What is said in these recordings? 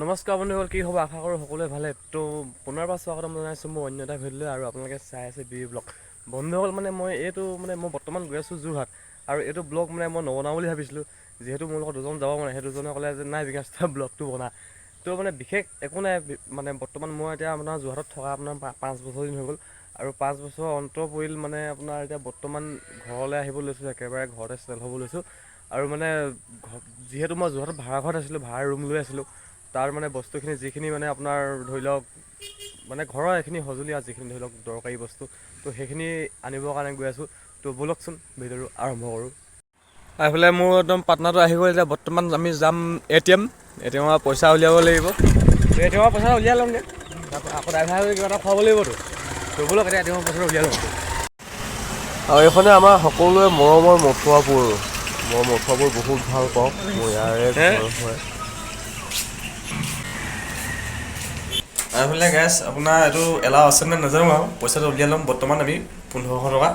নমস্কাৰ বন্ধুসকল, কি হ'ব? আশা কৰোঁ সকলোৱে ভালে। তো পুনৰবাৰ স্বাগতম জনাইছোঁ মোৰ অন্য এটা ভিডিঅ'লৈ আৰু আপোনালোকে চাই আছে বি ব্লগ। বন্ধুসকল, মানে মই এইটো মানে মই বৰ্তমান গৈ আছোঁ যোৰহাট আৰু এইটো ব্লগ মানে মই নবনাওঁ বুলি ভাবিছিলোঁ, যিহেতু মোৰ লগত দুজন যাব, মানে সেই দুজনে ক'লে যে নাই বিকাশ, তই ব্লগটো বনা। তো মানে বিশেষ একো নাই, মানে বৰ্তমান মই এতিয়া আপোনাৰ যোৰহাটত থকা আপোনাৰ 5 বছৰ দিন হৈ গ'ল আৰু 5 বছৰ অন্ত পৰিল। মানে আপোনাৰ এতিয়া বৰ্তমান ঘৰলৈ আহিব লৈছোঁ, একেবাৰে ঘৰতে ছেটেল হ'ব লৈছোঁ। আৰু মানে যিহেতু মই যোৰহাটত ভাড়া ঘৰত আছিলোঁ, ভাড়া ৰুম লৈ আছিলোঁ, তাৰ মানে বস্তুখিনি যিখিনি মানে আপোনাৰ ধৰি লওক মানে ঘৰৰ এইখিনি সঁজুলি আৰু যিখিনি ধৰি লওক দৰকাৰী বস্তু, তো সেইখিনি আনিবৰ কাৰণে গৈ আছোঁ। তো ব'লকচোন, ভিডিঅ'টো আৰম্ভ কৰোঁ। এইফালে মোৰ একদম পাৰ্টনাৰটো আহি গ'ল। এতিয়া বৰ্তমান আমি যাম এ টি এম। এ টি এমৰ পইচা উলিয়াব লাগিব। এ টি এমৰ পইচা উলিয়াই ল'মগৈ, তাৰপৰা আকৌ ড্ৰাইভাৰ কিবা এটা খুৱাব লাগিবতো। তো ব'লক, এতিয়া এ টি এমৰ পইচাটো উলিয়াই ল'ম। আৰু এইখনে আমাৰ সকলোৱে মৰমৰ মথুৱাপুৰ। মই মথুৱাপুৰ বহুত ভাল পাওঁ, মোৰ ইয়াৰে ঘৰ হয়। এইফালে গাইছ, আপোনাৰ এইটো এলাও আছে নে নাজানো আৰু পইচাটো উলিয়াই ল'ম। বৰ্তমান আমি 1500 টকা।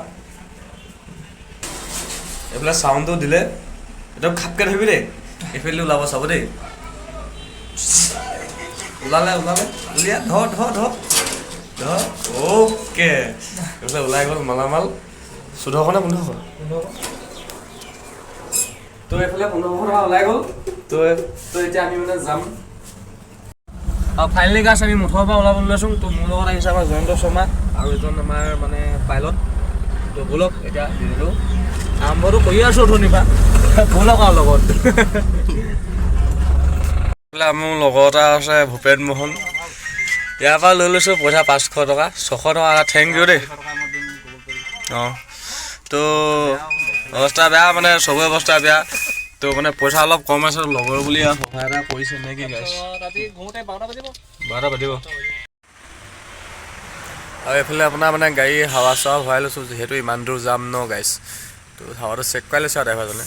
এইফালে চাউণ্ডটো দিলে একদম খাপকৈ ধৰিবি দেই। এইফালে ওলাব, চাব দেই। ওলালে, ওলালে, উলিয়া, ধৰ ধৰ ধৰ ধৰ। অ'কে, এইফালে ওলাই গ'ল মালামাল 1400 নে 1500? তো এইফালে 1500 টকা ওলাই গ'ল। তো এতিয়া আমি মানে যাম। ফাইনেলি গাইছ, আমি মথুৱাৰ পৰা ওলাব লৈছোঁ। তো মোৰ লগত আহিছে আমাৰ জয়ন্ত শৰ্মা আৰু এজন আমাৰ মানে পাইলট। তো ব'লক, এতিয়া ভিডিঅ'টো আৰম্ভটো কৰি আছোঁ অথনিৰ পৰা, ব'লক আৰু লগত। মোৰ লগৰ এটা আছে ভূপেন মোহন, ইয়াৰ পৰা লৈ লৈছোঁ পইচা 500 টকা, 600 টকা এটা। Thank U দেই। অঁ, তো অৱস্থা বেয়া, মানে চবৰে অৱস্থা বেয়া। তো মানে পইচা অলপ কম আছে, লগৰ বুলি আৰু সহায় এটা কৰিছে নে কি গাইছ? 12টা বাজিব। আৰু এইফালে আপোনাৰ মানে গাড়ী হাৱা চাৱা ভৰাই লৈছোঁ, যিহেতু ইমান দূৰ যাম ন গাইছ। তো হাৱাটো চেক কৰাই লৈছোঁ আৰু ড্ৰাইভাৰজনে।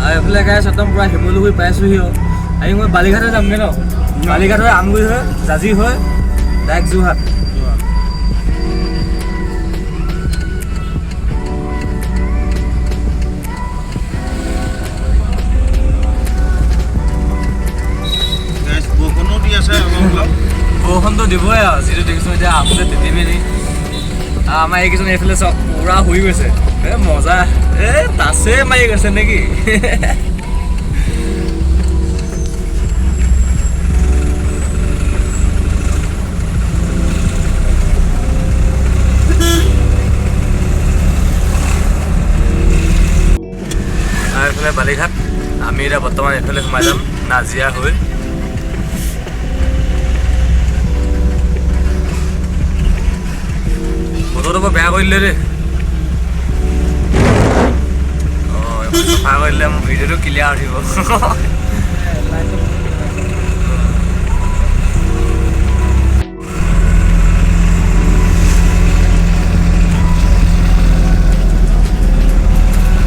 আৰু এইফালে গাইছ, একদম পূৰা শিমলুগুৰি পাইছোঁহি। আৰু আমি মই বালিঘাটে যামগৈ ন, বালিঘাট হৈ আমগুৰি হৈ জাজি হৈ ডাইৰেক্ট যোৰহাট। বৰষুণো দি আছে অলপ অলপ। বৰষুণটো দিবই আৰু যিটো দেখিছোঁ এতিয়া আহোঁতে তিতি মেলি। আৰু আমাৰ এইকেইজন এইফালে চাওক, পূৰা শুই গৈছে। এ মজা, এ তাছে মাৰি গৈছে নেকি? আৰু এইফালে বালিঘাট, আমি এতিয়া বৰ্তমান এইফালে সোমাই যাম নাজিৰা হৈ। বতৰটো বৰ বেয়া কৰি দিলে দেই। অঁ, এইখন চাফা কৰি দিলে মোৰ ভিডিঅ'টো ক্লিয়াৰ উঠিব।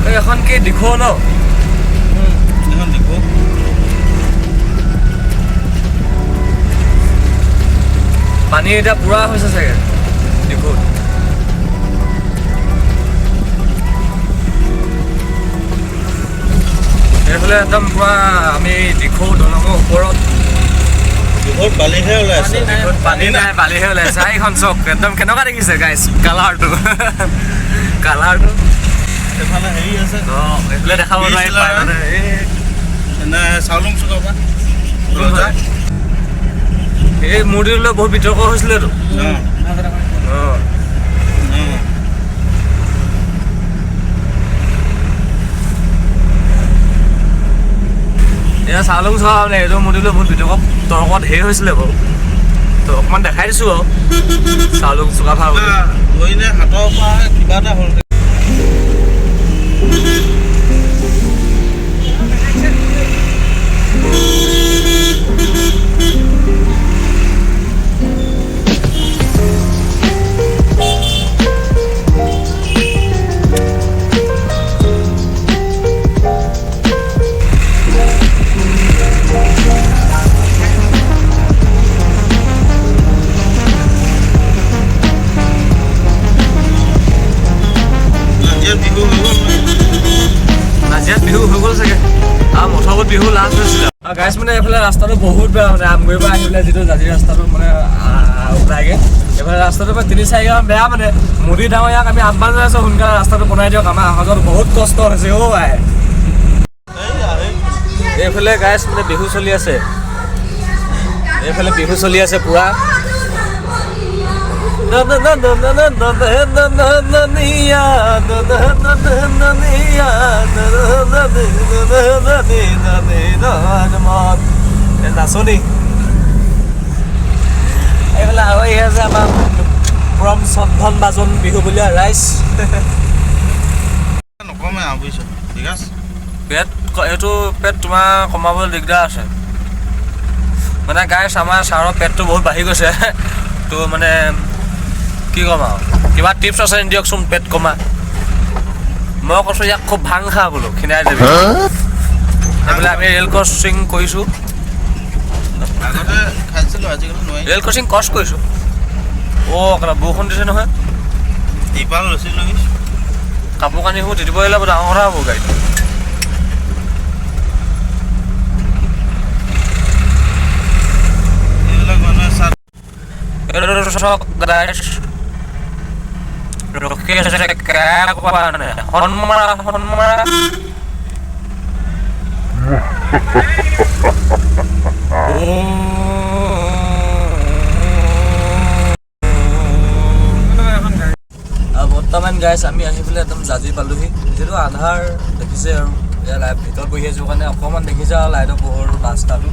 এই এখন কি দিখৌ ন? এখন দিব। পানী এতিয়া পুৰা হৈছে চাগে দিখৌত। এইফালে একদম পুৰা আমি দিখৌ দলঙৰ ওপৰত। বহুত বালিহে ওলাই আছে। দিখৌত পানী নাই, বালিহে ওলাইছে। এইখন চাওক, একদম কেনেকুৱা দেখিছে গাইছ কালাৰটো, কালাৰটো। এইফালে হেৰি আছে। অঁ, এইফালে দেখাব নোৱাৰি। বিশ। পাই এই নে চাউলুং চুকৰ পৰা ৰজা। এই মূৰ্তিটোলৈ বহুত বিতৰ্ক হৈছিলেতো। অঁ। অঁ। অঁ। এতিয়া চাউলুং চোৱা, মানে এইটো মূৰ্তিলৈ বহুত বিতৰ্ক, তৰ্ক ঢেৰ হৈছিলে বাৰু। তো অকণমান দেখাই দিছোঁ আৰু চাউলুং চুকাফা বুলি। ধৰিলে হাতৰ পৰা কিবা এটা হ'ল। বিহু লাষ্ট হৈছিলে। গাইছ, মানে এইফালে ৰাস্তাটো বহুত বেয়া, মানে আমগুৰিৰ পৰা আহি পেলাই যিটো জাজি ৰাস্তাটো মানে ওলাইগে, এইফালে ৰাস্তাটো মানে 3-4 কিলোমিটাৰ বেয়া। মানে মোদী ডাঙৰীয়াক আমি আহ্বান জনাইছোঁ, সোনকালে ৰাস্তাটো বনাই দিয়ক, আমাৰ অহা যোৱাত বহুত কষ্ট হৈছে অ' আই। এইফালে গাইছ, মানে বিহু চলি আছে, এইফালে বিহু চলি আছে পুৰা। নাচনি এইফালে আৰু আহি আছে আমাৰ পৰম চন্দন বাজন বিহু বুলিয়া ৰাইজ। নকমে আৰু, বুজিছ? ঠিক আছে। পেট, এইটো পেট তোমাৰ কমাবলৈ দিগদাৰ আছে। মানে গাইছ, আমাৰ ছাৰৰ পেটটো বহুত বাঢ়ি গৈছে। তো মানে কি ক'ম আৰু, কিবা টিপছ আছে নি দিয়কচোন পেট কমা। মই কৈছোঁ ইয়াক খুব ভাং খা বোলো, ক্ষীণাই যাবি। এইফালে আমি ৰেল ক্ৰছিং কৰিছোঁ। আগতে খাইছিলোঁ, আজিকালি নোৱাৰি। ৰেল ক্ৰছিং ক্ৰছ কৰিছোঁ। অ' কেলা, বৰষুণ দিছে নহয়। টিপাল লৈছিলোঁ। কাপোৰ কানিবোৰ তিতিব আহিলে ডাঙৰ কথা হ'ব গাড়ীত। এইবিলাক মানুহে চাত এইটো চাওক গাইছ, ৰখি আছে কাৰণে সন্মাৰা সন্মাৰা। বৰ্তমান গাইছ, আমি আহি পেলাই একদম জাজি পালোহি। যিহেতু আন্ধাৰ দেখিছে আৰু এতিয়া লাইট ভিতৰত বহি আছোঁ কাৰণে অকণমান দেখিছে আৰু লাইটৰ পোহৰ ৰাস্তাটো।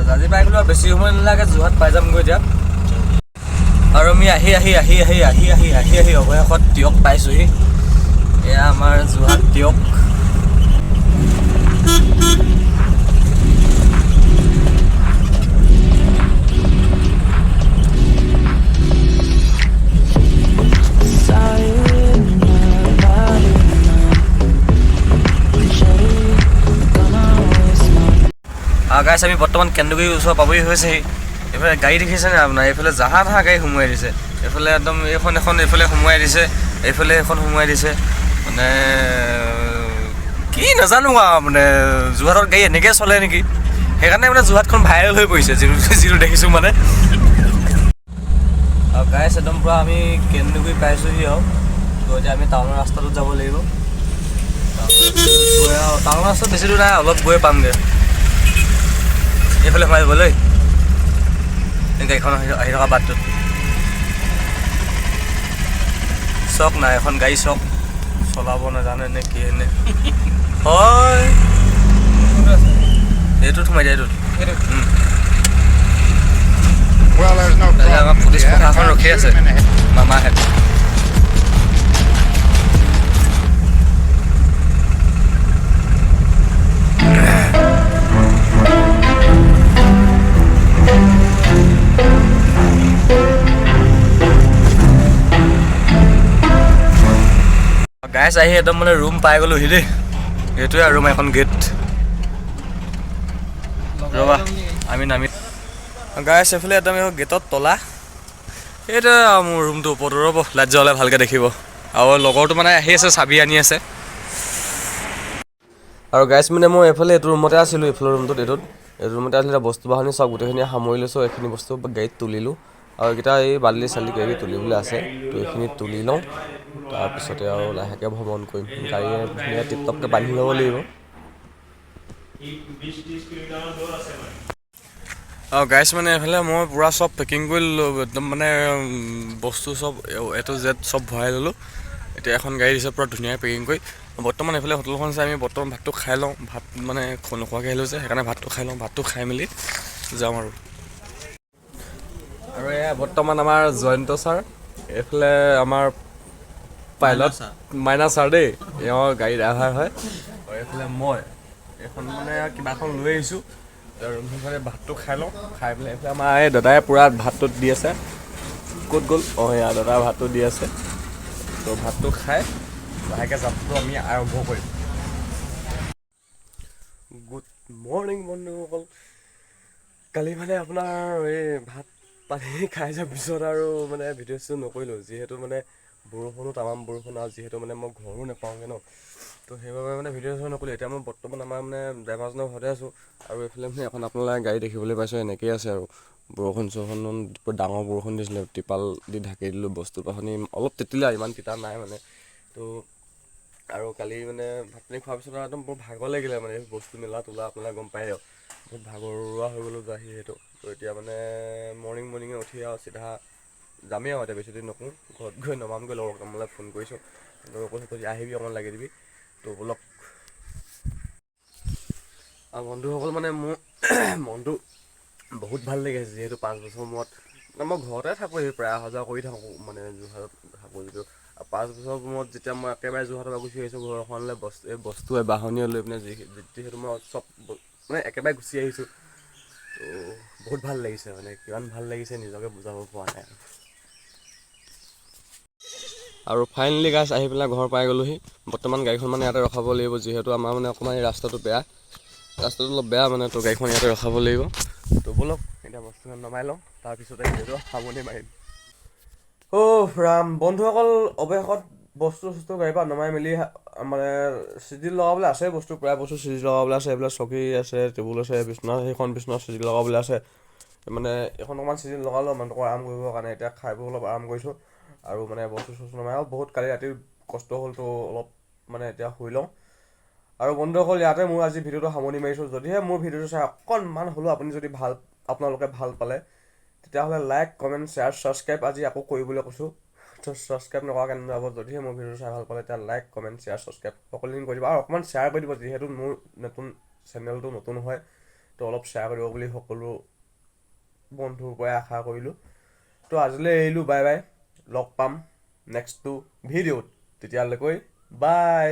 জাজি পাই গ'লো আৰু বেছি সময় নালাগে, যোৰহাট পাই যামগৈ এতিয়া। আৰু আমি আহি আহি আহি আহি আহি আহি আহি আহি অৱশেষত টীয়ক পাইছোঁহি। এয়া আমাৰ Jorhat Teok. Saw you in my body now. Shawty, gonna waste my গাইছ, আমি বৰ্তমান কেন্দুগুৰি ওচৰ পাবহি হৈছেহি। এইফালে গাড়ী দেখিছেনে আপোনাৰ? এইফালে জাহা তাহা গাড়ী সোমোৱাই দিছে। এইফালে একদম এইখন এখন এইফালে সোমোৱাই দিছে, এইফালে এখন সোমোৱাই দিছে। মানে কি নাজানো আৰু, মানে যোৰহাটত গাড়ী এনেকৈ চলে নেকি? সেইকাৰণে মানে যোৰহাটখন ভাইৰেল হৈ পৰিছে, যিটো যিটো দেখিছোঁ মানে। গাইছ, একদম পূৰা আমি কেন্দুগুৰি পাইছোঁহি আৰু তো এতিয়া আমি টাউনৰ ৰাস্তাটোত যাব লাগিব। গৈ আৰু টাউনৰ ৰাস্তাত বেছি দূৰ নাই, অলপ গৈ পামগৈ। এইফালে সোমাই যাব দেই, এই গাড়ীখন আহি আহি থকা বাটটোত। চাওক না, এখন গাড়ী চাওক, চলাব নাজানে নে কি নে হয়। এইটোত সোমাই যায়, এইটোত। Well, there's no তাতে আমাৰ problem. Police You had a প্ৰশাসন cop ৰখি shoot আছে him in the head. মামাহেঁত। গাইছ, আহি একদম মানে ৰুম পাই গ'লোহি দেই। এইটোৱে ৰুম, এখন গেট। ৰ'বা, আমি নামি। গাইছ, এইফালে একদম এই গেটত তলা। এইটোৱে আৰু মোৰ ৰুমটো। ওপৰতো ৰ'ব, লাইট জ্বলালে ভালকৈ দেখিব। আৰু লগৰটো মানে আহি আছে, চাবি আনি আছে। আৰু গাইছ, মানে মই এইফালে এইটো ৰুমতে আছিলোঁ, এইফালৰ ৰুমটোত, এইটোত, এইটো ৰুমতে আছিলে। এতিয়া বস্তু বাহানি চব গোটেইখিনি সামৰি লৈছোঁ। এইখিনি বস্তু গাড়ীত তুলিলোঁ আৰু এইকেইটা এই বালি চালি কিবা কিবি তুলিবলৈ আছে। তো এইখিনি তুলি লওঁ, তাৰপিছতে আৰু লাহেকৈ ভ্ৰমণ কৰিম। গাড়ীয়ে ধুনীয়া টিপ টপকৈ বান্ধি ল'ব লাগিব। অঁ গাইছ, মানে এইফালে মই পূৰা চব পেকিং কৰি ল'লোঁ একদম, মানে বস্তু চব এ টু জেড চব ভৰাই ল'লোঁ। এতিয়া এখন গাড়ী দিছে পূৰা ধুনীয়াকৈ পেকিং কৰি। বৰ্তমান এইফালে হোটেলখন আছে। আমি বৰ্তমান ভাতটো খাই লওঁ। ভাত মানে নোখোৱাকৈ আহিলোঁ যে, সেইকাৰণে ভাতটো খাই লওঁ। ভাতটো খাই মেলি যাম আৰু। আৰু এয়া বৰ্তমান আমাৰ জয়ন্ত ছাৰ, এইফালে আমাৰ পাইলট মাইনা ছাৰ দেই, এওঁ গাড়ী ড্ৰাইভাৰ হয়। আৰু এইফালে মই এইখন মানে কিবা এখন লৈ আহিছোঁ। ৰুমখনতে ভাতটো খাই লওঁ। খাই পেলাই এইফালে আমাৰ এই দাদাই পূৰা ভাতটো দি আছে। ক'ত গ'ল? অঁ, এয়া দাদা ভাতটো দি আছে। তো ভাতটো খাই লাহেকৈ যাত্ৰাটো আমি আৰম্ভ কৰিম। গুড মৰ্ণিং বন্ধুসকল। কালি মানে আপোনাৰ এই ভাত পানী খাই যোৱাৰ পিছত আৰু মানে ভিডিঅ' চিডিঅ' নকৰিলোঁ, যিহেতু মানে বৰষুণো তামাম বৰষুণ আৰু যিহেতু মানে মই ঘৰো নাপাওঁগৈ ন, তো সেইবাবে মানে ভিডিঅ' চিডিঅ' নকৰিলোঁ। এতিয়া মই বৰ্তমান আমাৰ মানে ড্ৰাইভাৰজনৰ ঘৰতে আছোঁ আৰু এইফালে মানে এখন আপোনালোকে গাড়ী দেখিবলৈ পাইছোঁ, এনেকৈয়ে আছে। আৰু বৰষুণ চৰষুণ, ডাঙৰ বৰষুণ দিছিলে, ত্ৰিপাল দি ঢাকি দিলোঁ। বস্তু বাহানি অলপ তিতিলে আৰু ইমান তিতা নাই মানে। তো আৰু কালি মানে ভাত পানী খোৱাৰ পিছত আৰু একদম বৰ ভাগৰ লাগিলে, মানে বস্তু মেলা তোলা আপোনালোকে গম পাই আৰু বহুত ভাগৰুৱা হৈ গ'লোঁ আহি সেইটো। তো এতিয়া মানে মৰ্ণিং মৰ্ণিঙে উঠি আৰু চিধা যামেই আৰু এতিয়া বেছি দেৰি নকৰোঁ, ঘৰত গৈ নমামগৈ। লগৰ কামলৈ ফোন কৰিছোঁ, কৈছোঁ তই আহিবি, অকণমান লাগি দিবি। তো ব'লক। আৰু বন্ধুসকল, মানে মোৰ মনটো বহুত ভাল লাগি আছে, যিহেতু 5 বছৰ মূৰত মানে মই ঘৰতে থাকোঁ, সেই প্ৰায় অহা যোৱা কৰি থাকোঁ, মানে যোৰহাটত থাকোঁ যদিও আৰু 5 বছৰৰ মূৰত যেতিয়া মই একেবাৰে যোৰহাটৰ পৰা গুচি আহিছোঁ ঘৰখনলৈ, বস্তু এই বস্তু বাহনীয় লৈ পিনে, যিহেতু মই চব মানে একেবাৰে গুচি আহিছোঁ, তো বহুত ভাল লাগিছে। মানে কিমান ভাল লাগিছে নিজকে বুজাব পৰা নাই আৰু। আৰু ফাইনেলি গাইছ, আহি পেলাই ঘৰ পাই গ'লোহি। বৰ্তমান গাড়ীখন মানে ইয়াতে ৰখাব লাগিব, যিহেতু আমাৰ মানে অকণমান এই ৰাস্তাটো বেয়া, ৰাস্তাটো অলপ বেয়া মানে, তো গাড়ীখন ইয়াতে ৰখাব লাগিব। তো ব'লক, এতিয়া বস্তুখন নমাই লওঁ, তাৰপিছতে ভিডিঅ'টো সামৰণি মাৰিম। অ' ৰাম! বন্ধুসকল, অৱশেষত বস্তু চস্তু গাড়ীৰ পৰা নমাই মেলি মানে চিজিল লগাবলৈ আছে বস্তু, প্ৰায় বস্তু চিজিল লগাবলৈ আছে। এইবিলাক চকী আছে, টেবুল আছে, বিচনা, সেইখন বিচনা চিজিল লগাবলৈ আছে। মানে এইখন অকণমান চিজিল লগালোঁ মানুহক আৰাম কৰিবৰ কাৰণে। এতিয়া খাই বৈ অলপ আৰাম কৰিছোঁ আৰু মানে বস্তু চস্তু নমাই আৰু বহুত কালি ৰাতি কষ্ট হ'ল, তো অলপ মানে এতিয়া শুই লওঁ। আৰু বন্ধুসকল, ইয়াতে মোৰ আজি ভিডিঅ'টো সামৰণি মাৰিছোঁ। যদিহে মোৰ ভিডিঅ'টো চাই অকণমান হ'লেও আপুনি যদি ভাল আপোনালোকে ভাল পালে, তেতিয়াহ'লে লাইক, কমেণ্ট, শ্বেয়াৰ, ছাবস্ক্ৰাইব আজি আকৌ কৰিবলৈ কৈছোঁ, তো ছাবস্ক্ৰাইব নকৰাকৈ নাযাব। যদিহে মোৰ ভিডিঅ'টো চাই ভাল পালে, তেতিয়া লাইক, কমেণ্ট, শ্বেয়াৰ, ছাবস্ক্ৰাইব সকলোখিনি কৰি দিব আৰু অকণমান শ্বেয়াৰ কৰি দিব, যিহেতু মোৰ নতুন চেনেলটো নতুন হয়, তো অলপ শ্বেয়াৰ কৰিব বুলি সকলো বন্ধুৰ পৰাই আশা কৰিলোঁ। তো আজিলৈ এৰিলোঁ, বাই বাই, লগ পাম নেক্সটটো ভিডিঅ'ত। তেতিয়ালৈকে বাই।